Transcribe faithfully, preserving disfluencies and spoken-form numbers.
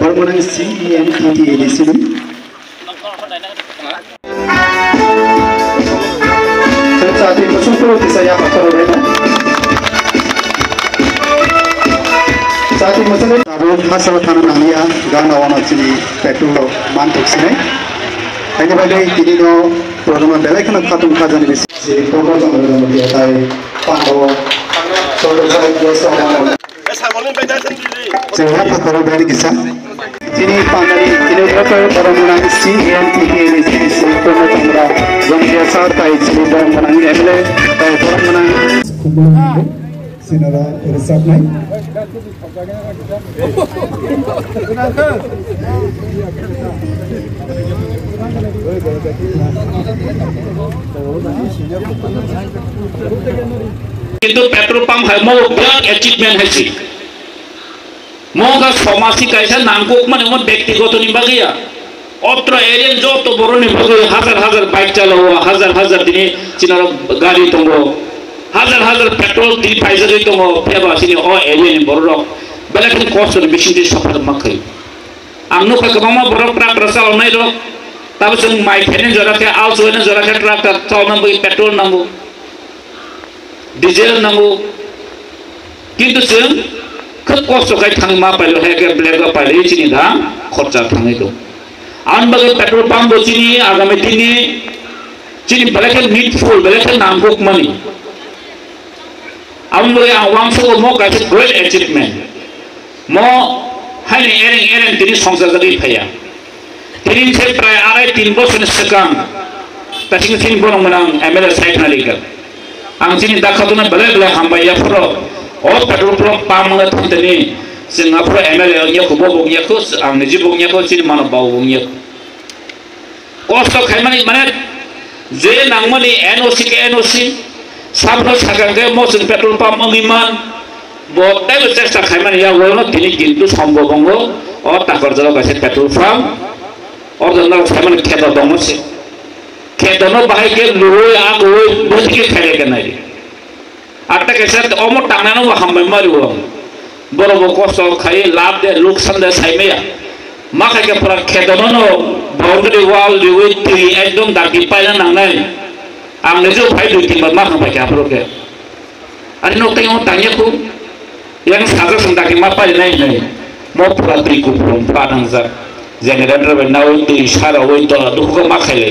Borok mwnang C E N T T A D C ni. Chati muchung puro kisa ya pathor rena. Chati muchung abo hasao thana nangya gana wana chini petrol rok man thok sinai. Haini bagwi tini no program belai kheno khatung khajani bisi. Si program jang rena tai pando. Cholo jai ya sa. Chwng ha phatharo bari kisa. Chini pandari, chini joto borok mwnang C M T K ni C C Purno Chandra, Jomtia Sir tai chini borok mwnang M L A, tai borok mwnang. Sinara resap nai. Kintu petrol pump hai mo birat achievement hai si. Mo wngkha somajni kaisa nangkukmani, omo bektigotoni bagwi ya. Otro area ni joto borokni bagwi hajar hajar bike chalao, hajar hajar tini chinaro gari tongo, hajar hajar petrol twi paijagwi tongo, phiyaba chini o area ni borok rok belai kheno kosto ni bisingtwi suffer ma khaio. Ang nukha kwbangma borok truck rok chalonai rok, tabo chwng mai khainai jora khe, al chubainai jora khe truck rok chalona bagwi petrol nango. Diesel nango, kintu chwng khub kosto khai thangwi ma pailo, hai khe black o pailwi chini dam khorcha thangwi tong. Aboni bagwi petrol pump bo chini agami dini chini belai khe needful, belai khe nangkukmani. Aboni bagwi ang uansukgo mo kaisa great achievement. Mo haini ereng ereng tini songchajagwi phaiya. Tini se prai arai tin bosorni swkang tasing tini borok mwnang M L A sai khna rikha. Ang chini dakhatuna belai belai hambai yaphoro o petrol pump pump mwnga thantani chwng aphoro M L A wngya kho, bo bo wngya kho, ang niji bo wngya kho, chini mano bau bo wngya kho. Kosto khaimani mane je nangmani N O C khe N O C, sabno sakang khe mo chwng petrol pump wngwi man, bo teibo chesta khaimani ya, ulo tini kintu sombobongo o Takarjala kaisa petrol pump, o jona khaimani kheto dongo se. Khetono bahai khe luwi, aguwi, bwtwi khe khaile khe nai. Atta kaisa omo tangnano bo hambai mari o. Borok bo kosto khai lab de, luksan de sai maya. Ma khai khe pura khetono no boundary wall riwi twi ekdom dagi paina nangnai. Ang nijw phai dui tin bar ma kha pai kha phuru khe. Ani nok tei tangya khu. Yang saja sung dagi ma pai nai nai. Mo pura twi kupulung pa nangjak. Generator bai nawi twi sara wi tola dukhu ma khai le.